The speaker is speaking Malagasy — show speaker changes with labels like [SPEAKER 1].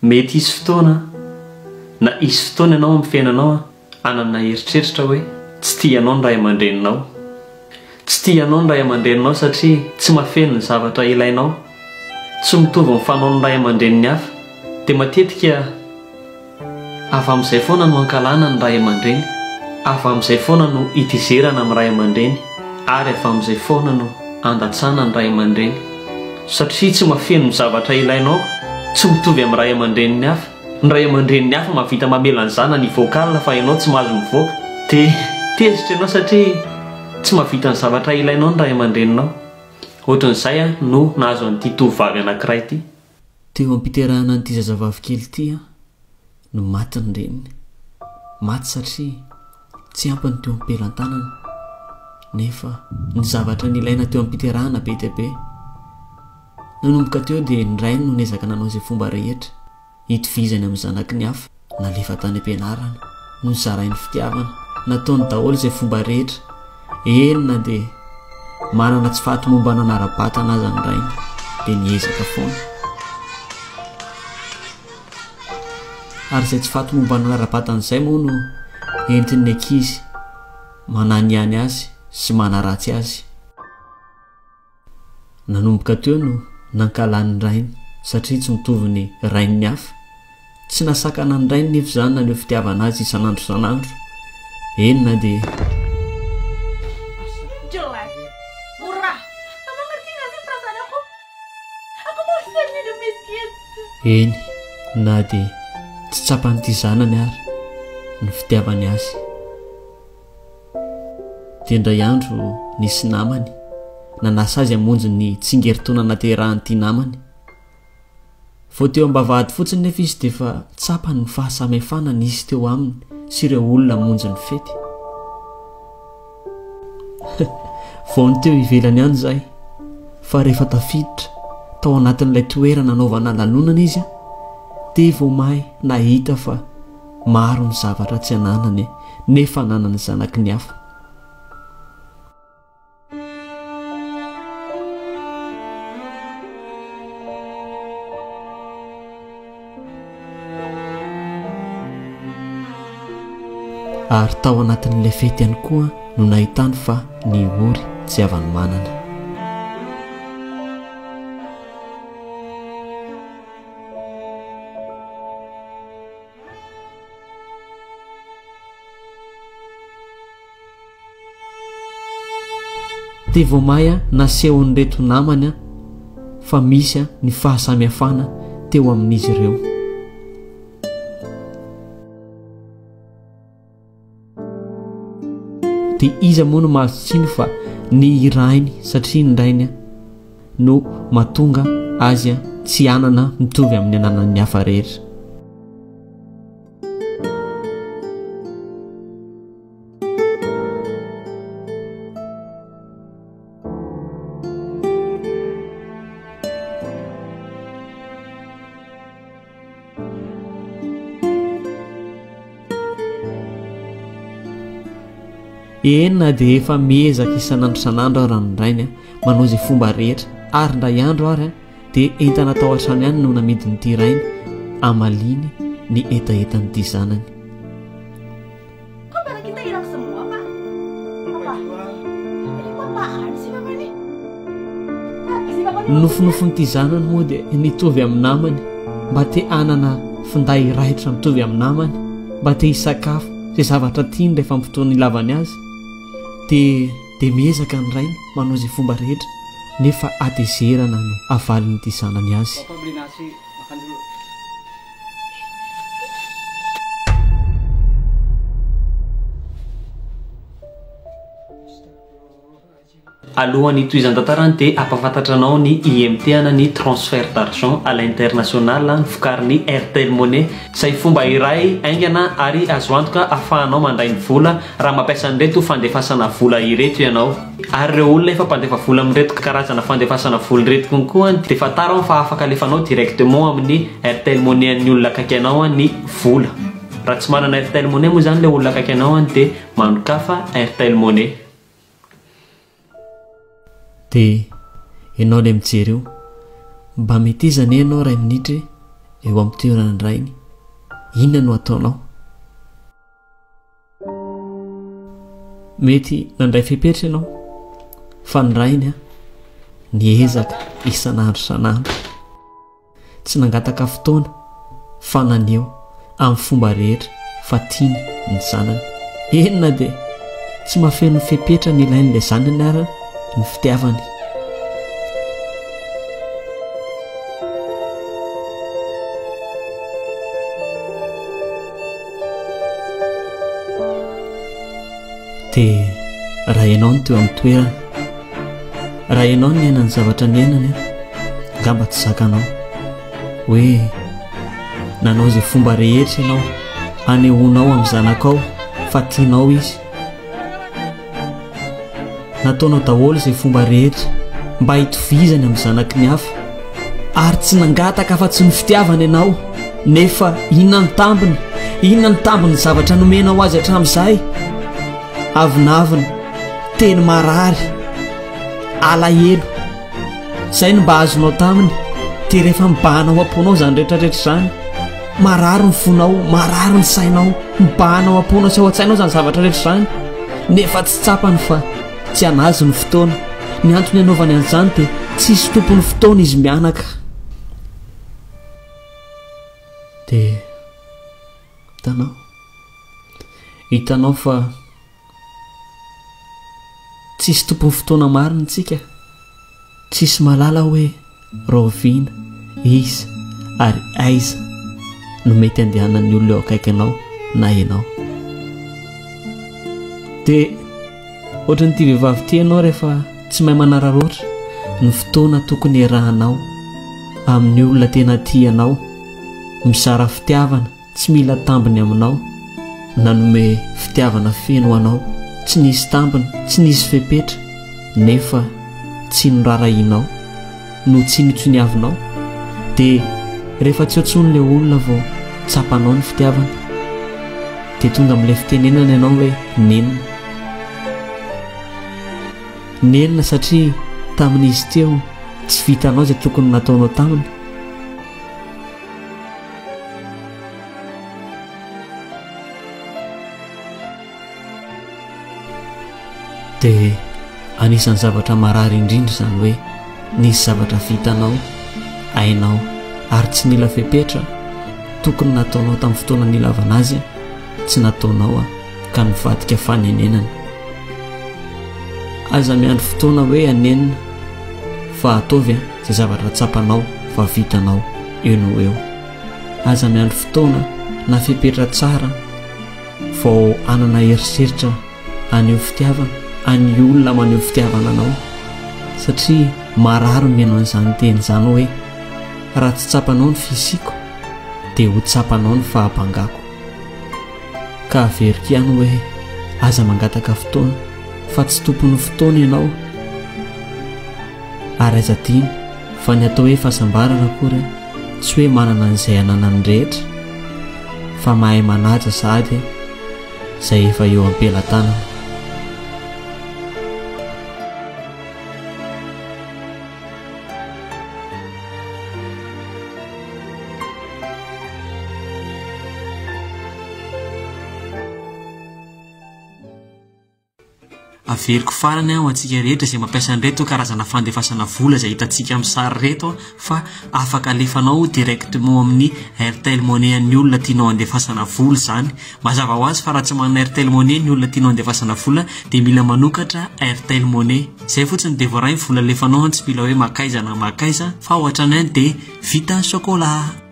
[SPEAKER 1] Mety hisy fotoana na hisy fotoana ianao amin'ny fiainanao hanana eritreritra hoe tsy tia anao ny ray aman-dreninao. Tsy tia anao ny ray aman-dreninao satria tsy mahafeno ny zavatra ilainao. Tsy mitovy ny fanaon'ny ray aman-dreniny hafa. Dia matetika avy amin'izay foana no ankahalana ny ray aman-dreny, avy amin'izay foana no itezerana amin'ny ray aman-dreny, ary avy amin'izay foana no andatsana ny ray aman-dreny. Satria tsy mahafeno ny zavatra ilainao, tsy mitovy amin'ny ray aman-dreniny hafa. Ny ray aman-dreniny hafa mahavita mamela ny zanany hivoaka alina fa ianao tsy mahazo mivoaka. Dia tezitra ianao satria tsy mahavita ny zavatra ilainao ny ray aman-dreninao. Ohatran'izay no nahazo an'ity tovovavy anankiray ity.
[SPEAKER 2] Teo am-piterahana an'ity zazavavy kely ity no maty ny reniny. Maty satria tsy ampy ny teo am-pelantanana, nefa ny zavatra nilaina teo am-piterahana be dia be. Nanomboka teo dia ny rainy no niezaka nanao izay fomba rehetra hitovizany amin'ny zanaky ny hafa. Nalefa tany am-pianarana, nozarainy fitiavana, nataony daholo izay fomba rehetra, eny na dia manana tsy fahatomombanana ara-batana aza ny rainy dia niezaka foana. Ary izay tsy fahatomombanana ara-batana izay moa no entin'ny ankizy mananihany azy sy manaratsy azy. Nanomboka teo no nankahalany ny rainy satria tsy mitovy ny rain'ny hafa. Tsy nasakana ny rainy nefa izany naneho fitiavana azy isan'andro isan'andro. Eny na dia. Eny na dia tsy tsapan'ity zanany ary ny fitiavany azy. Dia indray andro nisy namany nanasa azy hamonjy ny tsingerin-taona naterahan'ity namany. Vao teo am-bavahady fotsiny nefa izy dia efa tsapany ny fahasamihafana nisy teo aminy sy ireo olona hamonjy ny fety. Vao ny teo ivelany ihany izay fa rehefa tafiditra tao anatin'ilay toerana nanaovana lanonana izy dia vao may nahita fa Maro ny zavatra tsy ananany nefa ananan'ny zanaky ny hafa. Ary tao anatin'ilay fety ihany koa no nahitany fa ny ory tsy hava-nomanana. Dia vao may nasehon'ireto namany fa misy ny fahasamihafana teo amin'izy ireo. Dia iza moa no mahazo tsiny fa ny rainy satria ny rainy no mahatonga azy tsy hanana mitovy amin'ny ananan'ny hafa rehetra. Eny na dia efa miezaka isan'andro isan'andro ara ny rainy manao izay fomba rehetra ary indray andro ary dia entana tao an-trano ihany no namidin'ity rainy hamaliany ny hetahetan'ity zanany.
[SPEAKER 3] Kok barang kita hilang semua, Pak? Papa, ini apaan sih Papa ini? Apa sih Papa ini?
[SPEAKER 2] Ny nofinofin'ity zanany moa dia nitovy amin'ny namany, mba te hanana finday raitra mitovy amin'ny namany, mba te hisakafo izay zavatra tiany rehefa amin'ny fotoana ilavany azy. Dia dia miezaka ny rainy manao izay fomba rehetra nefa hatezerana no avalin'ity zanany azy.
[SPEAKER 4] Papa beli nasi, makan dulu.
[SPEAKER 1] Alohan'ny hitohizan'ny tantarany dia hampahafantatra anao ny IMT na ny transfert d'argent à l'international novokarin'ny Airtel Money izay fomba iray haingana ary azo antoka ahafahanao mandray ny vola raha mampiasa an'ireto fandefasana vola ireto ianao. Ary ireo olona efa mpandefa vola amin'ireto karazana fandefasana vola ireto konkoa dia fantaro fa afaka alefanao directement amin'ny Airtel Money an'ny olona akaiky anao ny vola. Raha tsy manana Airtel Money moa izany ilay olona akaiky anao dia manokafa Airtel Money.
[SPEAKER 2] Dia ianao ilay mijery io, mba meteza anie ianao iray minitra e! eo amin'ny toeran'ny rainy, inona no ataonao? Mety nandray fepetra ianao fa ny rainy niezaka isan'andro isan'andro. Tsy nangataka fotoana fa naneho amin'ny fomba rehetra fa tiany ny zanany. Eny na dia tsy mahafeno ny fepetra nilain'ilay zanany ara ny fitiavany. Dia raha ianao no teo amin'ny toerana, raha ianao no niaina ny zavatra niainany, angamba tsy zakanao hoe nanao izay fomba rehetra ianao hanehoanao amin'ny zanakao fa tianao izy. Nataonao daholo izay fomba rehetra mba hitovizany amin'ny zanaky ny hafa ary tsy nangataka afa-tsy ny fitiavana ianao nefa inona ny tambiny? Inona ny tambin'ny zavatra nomenao azy hatramin'izay? Avonavona, teny marary, alahelo. Izay no mba azonao taminy dia rehefa mibahana ao am-ponao izany rehetrarehetra izany, marary ny fonao, marary ny sainao, mibahana ao am-ponao sy ao an-tsainao izany zavatra rehetra izany, nefa tsy tsapany fa tsy an'azy ny fotoana. Ny antony anaovany an'izany dia tsisy tompon'ny fotoana izy mianaka. Dia hitanao, hitanao fa Tsisy tompon'ny fotoana marina tsika, tsisy mahalala hoe rahoviana, iza ary aiza no mety andehanan'ny olona eo akaikinao na ianao. Dia ohatran'ity vehivavy ity ianao rehefa tsy mahay manararaotra ny fotoana tokony iarahanao amin'ny olona tena tianao, mizara fitiavana. Tsy mila tambiny aminao, nanome fitiavana feno anao, tsy nisy tambiny, tsy nisy fepetra, nefa tsy norarahianao, notsinontsiniavinao, dia rehefa tsy eo intsony ilay olona vao tsapanao ny fitiavana, dia tonga amin'ilay fitenenana ianao hoe nenina. Nenina satria tamin'izy teo tsy vitanao izay tokony nataonao taminy. Dia anisan'ny zavatra marary indrindra izany hoe nisy zavatra vitanao, hainao ary tsy nila fepetra tokony nataonao tamin'ny fotoana nilavana azy tsy nataonao ka nivadika fanenenana. Aza miandry fotoana hoe hanenina fa ataovy izay zavatra tsapanao fa vitanao eo no eo. Aza miandry fotoana na fepetra tsara vao hanana eritreritra haneho fitiavana any olona maneho fitiavana anao satria marary ny mihaino an'izany teny izany hoe raha tsy tsapanao ny fisiako dia ho tsapanao ny fahabangako. Ka averiko ihany hoe aza mangataka fotoana fa tsy tompon'ny fotoana ianao ary aza adino fa ny atao hoe fahasambarana akory tsy hoe manana an'izay ananan'ny rehetra fa mahay manaja sahady izay efa eo am-pelatanana. Averiko farany ho antsika rehetra izay mampiasa an'ireto karazana fandefasana vola izay hitantsika amin'ny sary ireto fa afaka alefanao directement amin'ny Airtel Money an'ny olona tianao handefasana vola izany. Mazava ho azy fa raha tsy manana Airtel Money ny olona tianao handefasana vola dia mila manokatra Airtel Money. Izay fotsiny dia voaray ny vola alefanao an, tsy mila hoe makaiza na makaiza fa ao hatrany any dia vita ny chocolat.